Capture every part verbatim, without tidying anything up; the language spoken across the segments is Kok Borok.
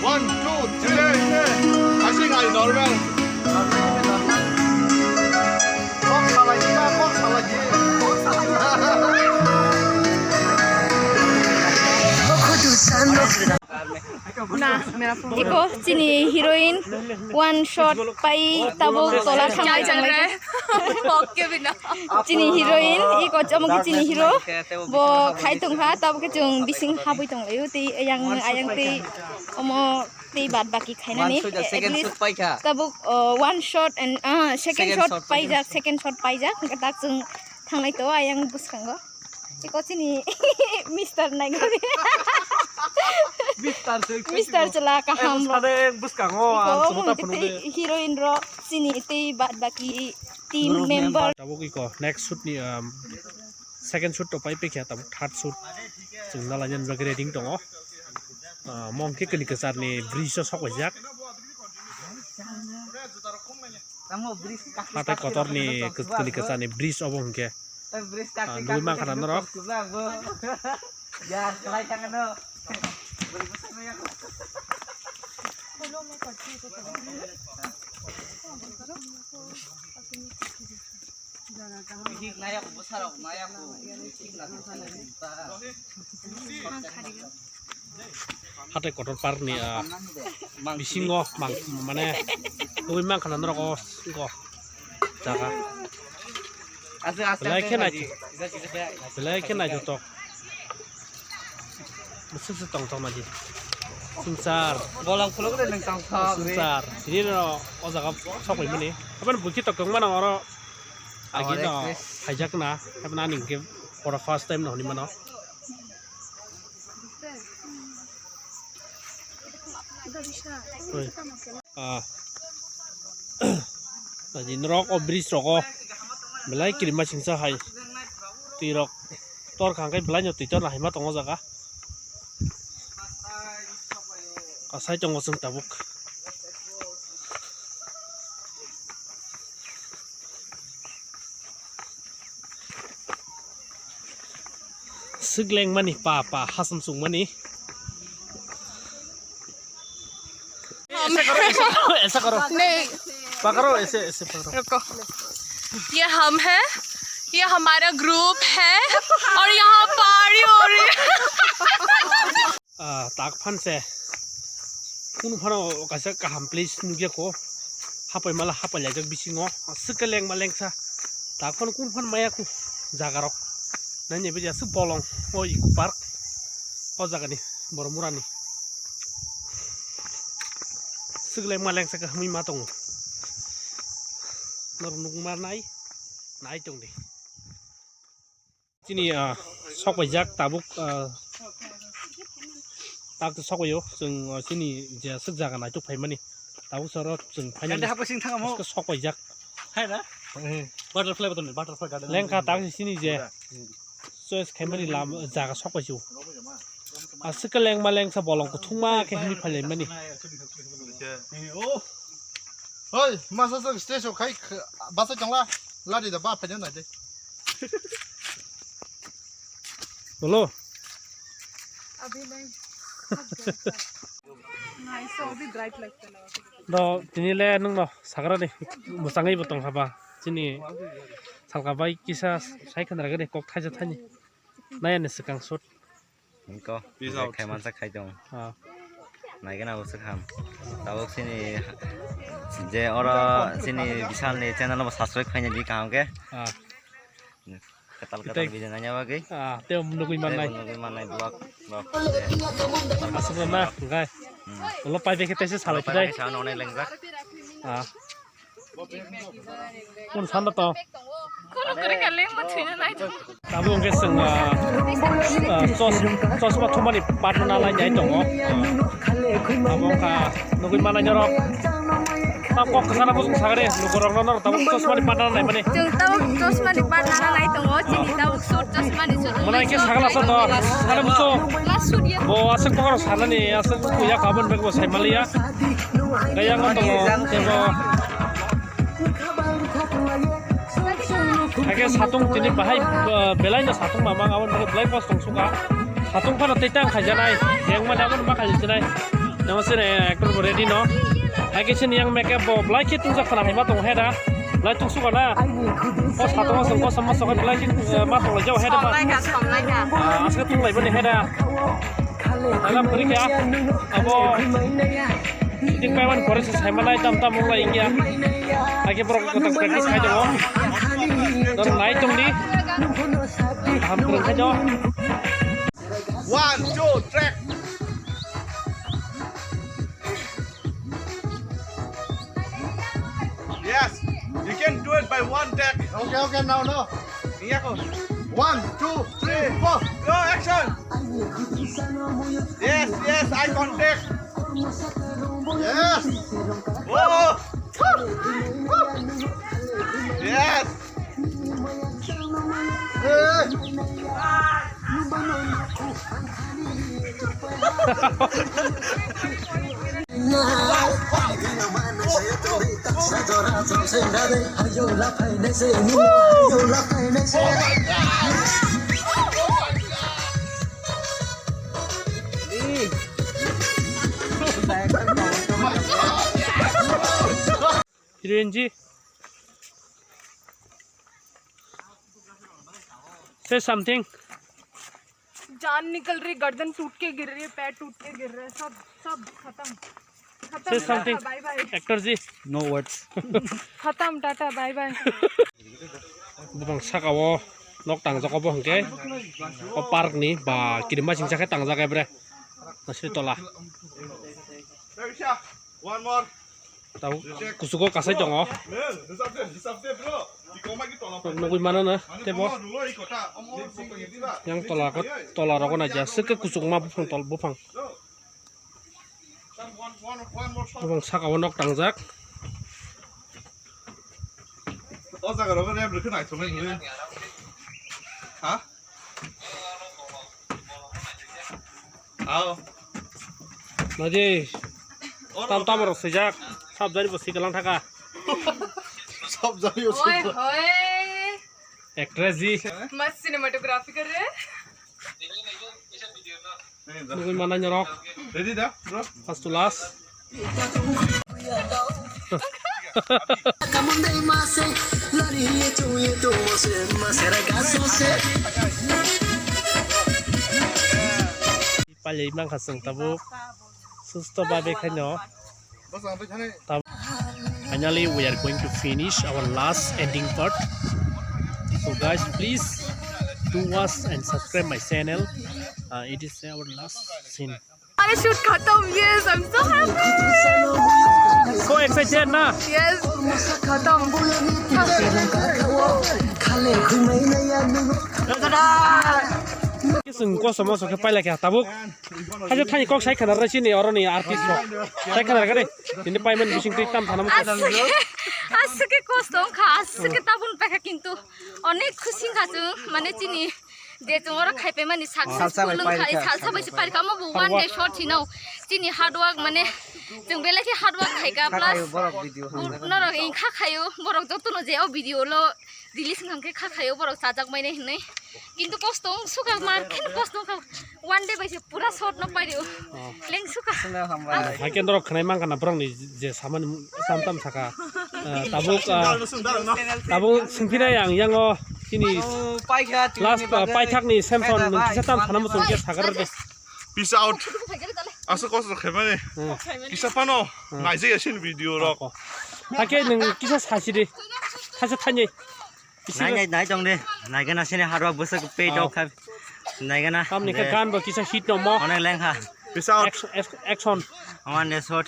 One, two, three. I think I normal. Na, iko chini heroine one shot pai tabuk tola thanglai tonglaikha. Chini heroine, iko omo khe chini hero. Bo khai tongkha, tabuk khe chwng bising habwi tonglaio, tei ayang ayang tei omo tei bad baki khainani. One shot, at second least shot paikha. Tabuk, uh, one shot and, uh, second shot paijak, second shot paijak, hwnkhe tak chwng thanglai to ayang bwskango. Iko chini Mister Naigari. Mister se, Mister chwla kaham. Sade bwskango iko ang omo chwngno ta hwnkhe phunukdi. Tei heroine rok chini tei bad baki team member. Tabuk iko next shoot ni, um, second shoot to pai pikha, tabuk third shoot chwng nalaina bagwi ready tongo. Ah, mong khe kini kwchar ni bridge o sok paijak. Hatai kotor ni kini kwchar ni bridge obo hwnkhe. Ah, nugwi mankha na norok. Hatai kotor park ni, ah, bisingo mang, mane, tugui mankha na norok o, o jaga. Belai khe naithok, belai khe naithotok. Bwswk se tongthok naidi. Swngchar. Bolong khuluk de nung tongthok. Swngchar. Tini no o jaga sok bai mani. Hapan buki tok tong mano oro. Agi no phaijak na. Hapan ani ke pora first time no hwnwi mano. Oi. Ah. Tadi norok o bridge rogo belai kirima singsa hai twi rok tor kha hwnkhe belai no twi tor haima tongo jaga. Asai tongo chwng tabuk. Swk lengmani pa pa hasam chukmani. ऐसा करो, ऐसा करो, ऐसा करो। नहीं। पकड़ो, ऐसे, ऐसे पकड़ो। रुको। ये हम हैं, ये हमारा ग्रुप है और यहाँ पार्टी हो रही है। Ah, tak phan se. Kunu phano kaisa kaham place nukya ko. Hapai mala hapai laijak bisingo. Aswk khe lengma lengsa. Tak phano kunu phano maya ko jaga rok. Nani bidi aswk bolong. O eco park. O jaga ni. Boromura ni. Aswk lengma lengsa khe hwnwi ma tongo. Norok nukma nai. Nai tong di. Chini, ah, sok paijak tabuk, ah, tak sok paio, chwng, ah, chini je aswk jaga naitok phaimani, tabuk soro chwng finally sok paijak. Hai na? Butterfly button, butterfly garden. Lengkha tak chini je choice khaimani lam jaga sok paisio. Aswk khe lengma lengsa bolong kuthungma khe hwnwi phailaimani. Hoi, masa stage o khai basa changla, lari da ba phaina nai de. Bolo. अभी नहीं। नहीं, so अभी ब्राइट लगता है। Do tini le nung no sagra ni musangwi bo tong haba. Chini salka bai kisa sai khandra gani kok thaisa thani. Naya ni swkang shot. Hingko, peace out. Khai mansa khai tong. Ah. Naigena bo swkham. Tabuk sini je oro sini Bishal ni channel bo subscribe khaina di kaham ke. Ah. Ketal ketal video nanya bagwi. Ah, tei nugwi mannai. Tei nugwi mannai vlog, vlog. Aswk na, gai. Hmm. Ulo pai bekhe tei se salai phai. Pai sa nonai lengjak. Ah. Kun sanda to. Abo hwnkhe chwng, ah, ah, chos-, chosma thumani patna nalai nai tongo. Abo wngkha nugwi manai norok. Ta kok kwchana bosong sagani lukurokno norok tabuk chosmani patna naimani. Chwng tabuk chosmani patna nalai tongo, chini tabuk sur chosmani sur. Mwnai khe sagala sa to, sagala muso. Last shoot ya. Bo aswk bokhorok sanani, aswk kuya kabon bag bo sai maliya. Gaya ngo tongo, tebo. Haikhe satung tini bahai, uh, belai no satung mamang aboni bagwi belai kosto wng suka. Hatung phano tei tang khaijanai, yang mana mana ma khaijanai. Yang sini actor bo ready no. Hai ke sini yang makeup bo belai khe tungjak phana hai ma tong heda. Belai tung suka na. O satung asong kosom asong belai khe, eh, ma tong lai jao heda ba. Somlaika, somlaika. Ah, aske tung lai bani heda. Dalam beri kya? Abo ting paiwan kore se sai malai tam tam mong lai ingya. Ake borok kotak practice khai jago. Dor nai tong di. Ham kurang khai jago. One, two, track. Yes, you can do it by one take. Okay, okay, now, no. Iya ko. One, two, three, four. Go, action. Yes, yes, eye contact. Yes. Oh. Yes. Heroine ji, say something. जान निकल रही, गर्दन टूट के गिर रही है, पैर टूट के गिर रहे हैं, सब, सब खत्म, खत्म, say something, Tata, bye bye। Actor ji. No words. खत्म, Tata, bye bye। Bupang saka o nok tangjak obo hwnkhe o park ni ba kirimba singsa khe tangjak ebre. Nasi tola. One more. Tau kusugo kasai tongo. Nugui mano na tebo. Yang tola ko, tola rogo na ja sike kusuk ma bufang tol bufang. Bufang saka o nok tangjak. O jaga rogo rem rikhe naithok nai nugui. Ha? Ao. Naji. Tam tam rok swijak. Sab jari bo sikalang thaka. Sab jari bo sikalang. Actress ji. मस्त cinematography कर रहे हैं। Nugui manai norok. Ready da, bro? First to last. Pailai mankha chwng tabuk susto babe khaino. Tab-, finally, we are going to finish our last ending part. So, guys, please do watch and subscribe my channel. Uh, it is our last scene. अरे शूट खत्म, yes, I am so happy. So excited ना? यस, खत्म। Kisung kosom mosom khe pailai kha tabuk. Haja thani kok sai khana rai sini oroni artist rok. Sai khana gare. Tini payment bising twi tam thana mo. Aswk, aswk kosto wngkha, aswk tabun paikha kintu onek khusi wngkha chwng, mane chini je chwng oro khaipai mani successful wngkha, salsa bai se paikha, omo bo one day short hino. Chini hard work mane chwng belai khe hard work khaikha, plus norok wngkha khaio, borok jotono je o video lo release wngkha khe kha khaio borok chajak mai nai hinwi. Kintu kosto wng suka mar khe kosto wngkha. One day bai se pura short no pario. Leng suka. Haikhe norok khwnai mankha na borokni je samani tam tam saka. Ah, tabuk, ah, tabuk singphinai ang yango chini last, ah, paithakni Samson nwng kisa tam sana muchung khe sakar de. Peace out. Aswk kosto khaimani. Kisa phano naijak ya sini video rok. Haikhe nwng kisa sasi de. Kisa thani. Nai, nai, nai tong de. Nai gana sini harwa bwswk pay dok kha. Nai gana. Tamni khe gan bo kisa hit no mo. Onek lengkha. Peace out. Action, action. One day shot.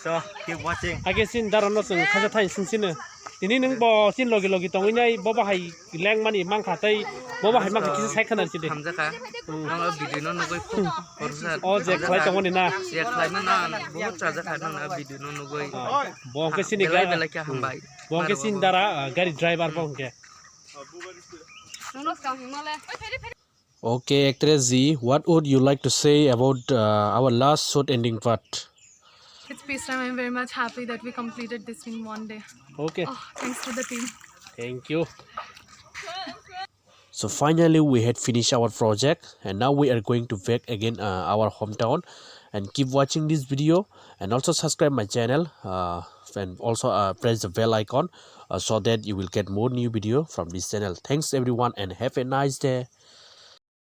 So, keep watching. Age sin daro no chwng khaja thai sing sino. Tini nwng bo sin logi logi tongwi nai bo bahai leng mani mankha tei bo bahai mankha kisa sai khana chide. Hamjaka. Ang video no nugwi khub. O je khlai tongoni na. Je khlai mano, ang buhut chajakha nang video no nugwi. Bo hwnkhe sini belai belai khe hambai. Bo hwnkhe sini dara, ah, gari driver bo hwnkhe. Okay, actress ji, what would you like to say about, uh, our last shot ending part? It's peace time. I'm very much happy that we completed this in one day. Okay. Oh, thanks to the team. Thank you. So finally, we had finished our project, and now we are going to back again, uh, our hometown. And keep watching this video, and also subscribe my channel, uh, and also, uh, press the bell icon, uh, so that you will get more new video from this channel. Thanks everyone, and have a nice day.